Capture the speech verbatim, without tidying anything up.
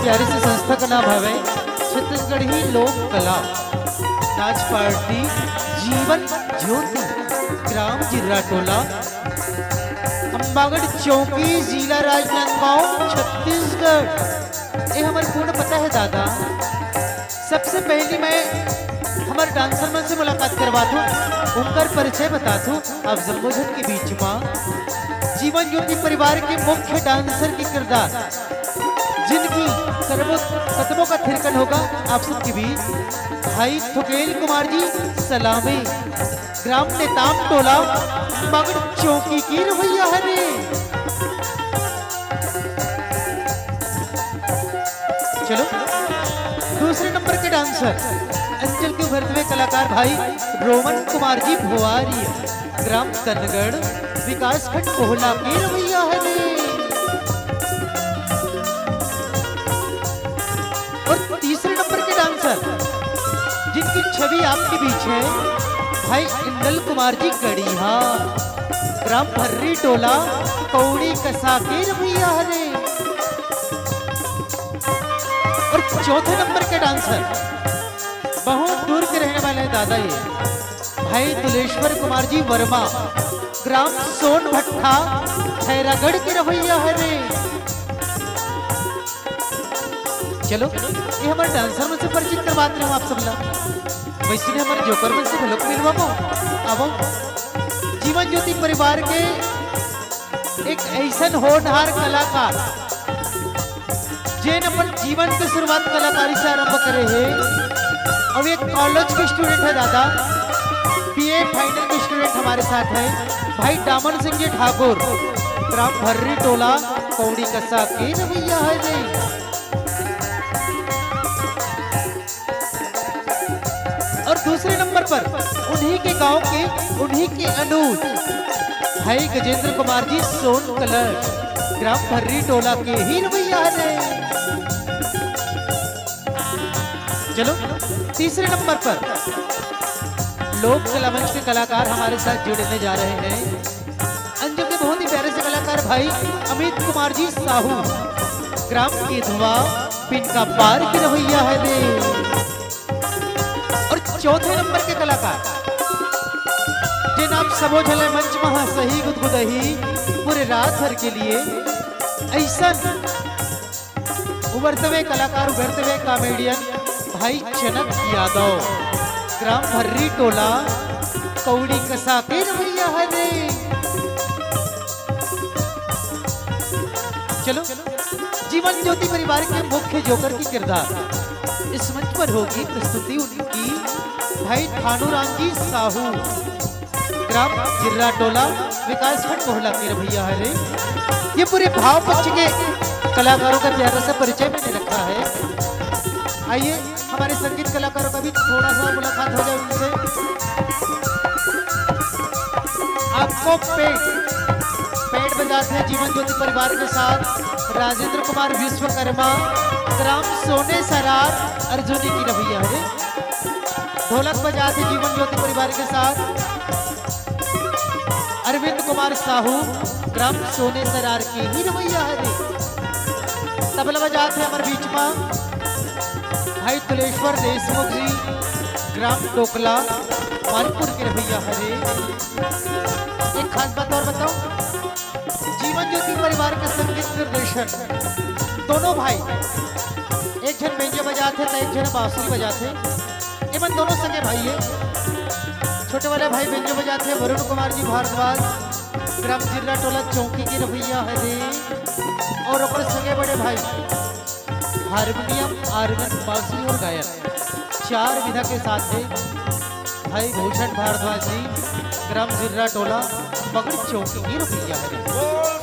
प्यारी सी संस्था का नाम हवे छत्तीसगढ़ी लोक कला नाच पार्टी जीवन ज्योति, ग्राम जिर्रा टोला, अम्बागढ़ चौकी, जिला राजनांदगांव, छत्तीसगढ़। ये हमर पूर्ण पता है दादा। सबसे पहली मैं हमर डांसर मन से मुलाकात करवात हूँ, उनकर परिचय बतात हूँ आप जम्मो झन के बीच मा। जीवन ज्योति परिवार के मुख्य डांसर के किरदार, जिनकी कदमों, कदमों का थिरकन होगा आप सबके बीच, भाई थुकेल कुमार जी सलामी, ग्राम नेताम टोला, मगड़ चौकी के रवैया हरे। चलो, दूसरे नंबर के डांसर, अंचल के उभरते हुए कलाकार भाई रोमन कुमार जी भोवारी, ग्राम कन्नगढ़, विकासखंड कोहला के रवैया हरे। और तीसरे नंबर के डांसर, जिनकी छवि आपके बीच है, भाई इंदल कुमार जी कड़ीहा, ग्राम भर्री टोला, कौड़ी कसा के रवैया हरे। और चौथे नंबर के डांसर, बहुत दूर के रहने वाले हैं दादा, ये भाई तुलेश्वर कुमार जी वर्मा, ग्राम सोन भट्टा, खैरागढ़ के रवैया हरे। चलो, ये हमर डांसर मन से परिचित करवात रहे हूँ आप सब ला। वैसे हमर जोकर मन से घलोक मिलवाबो। अब जीवन ज्योति परिवार के एक ऐसन होनहार कलाकार, जेन अपन जीवन के शुरुआत कलाकारी से आरंभ करे हे। अब एक कॉलेज के स्टूडेंट है दादा, बीए फाइनल के स्टूडेंट हमारे साथ है, भाई दामन सिंह जी ठाकुर, ग्राम भर्री टोला, कौड़ी कसा के रवैया है जी। और दूसरे नंबर पर उन्हीं के गांव के, उन्हीं के अनुज भाई गजेंद्र कुमार जी सोन कलर, ग्राम भर्री टोला के ही रवैया हरे। चलो, तीसरे नंबर पर लोक कला मंच के कलाकार हमारे साथ जुड़ने जा रहे हैं। अंजू के बहुत ही प्यारे से कलाकार भाई अमित कुमार जी साहू, ग्राम केधवा, पिनका पार के रवैया हरे। और चौथे नंबर के कलाकार, जेन आप सबो झन ला मंच महा सही गुदगुदही पूरे रात भर के लिए, ऐसन उभरते हुए कलाकार, उभरते हुए कॉमेडियन भाई जनक यादव, ग्राम भर्री टोला, कौड़ी कसा के रवैया हरे। चलो, जीवन ज्योति परिवार के मुख्य जोकर की किरदार, इस मंच पर होगी प्रस्तुति उनकी भाई भानुराम जी साहू, ग्राम जिर्रा टोला, विकासखंड मोहला के रवैया हरे। ये पूरे भाव पक्ष के कलाकारों का प्यारा सा परिचय मैंने रखा है। आइए, हमारे संगीत कलाकारों का भी थोड़ा सा मुलाकात हो जाए उनसे। आपको पैड, पैड बजाते हैं जीवन ज्योति परिवार के साथ राजेंद्र कुमार विश्वकर्मा, ग्राम सोने सरार, अर्जुनी के रवैया हरे। ढोलक बजाते जीवन ज्योति परिवार के साथ अरविंद कुमार साहू, ग्राम सोने सरार के ही रवैया हरे। तबला बजाते हमारे बीच में भाई तुलेश्वर देशमुख जी, ग्राम डोकला, मानपुर के रवैया हरे। एक खास बात और बताऊं, जीवन ज्योति परिवार के संगीत निर्देशन दोनों भाई, एक झन बेंजो बजाते तो एक झन बांसुरी बजाते। एमन दोनों सगे भाई है। छोटे वाला भाई बेंजो बजाते वरुण कुमार जी भारद्वाज, ग्राम जिर्रा टोला चौकी के रवैया हरे। और ओकर सगे बड़े भाई हारमोनियम, आर्गन, बांसुरी और गायन चार विधा के साथ है भाई भूषण भारद्वाज जी, ग्राम जिर्रा टोला, मगड़ चौकी के रवैया हरे।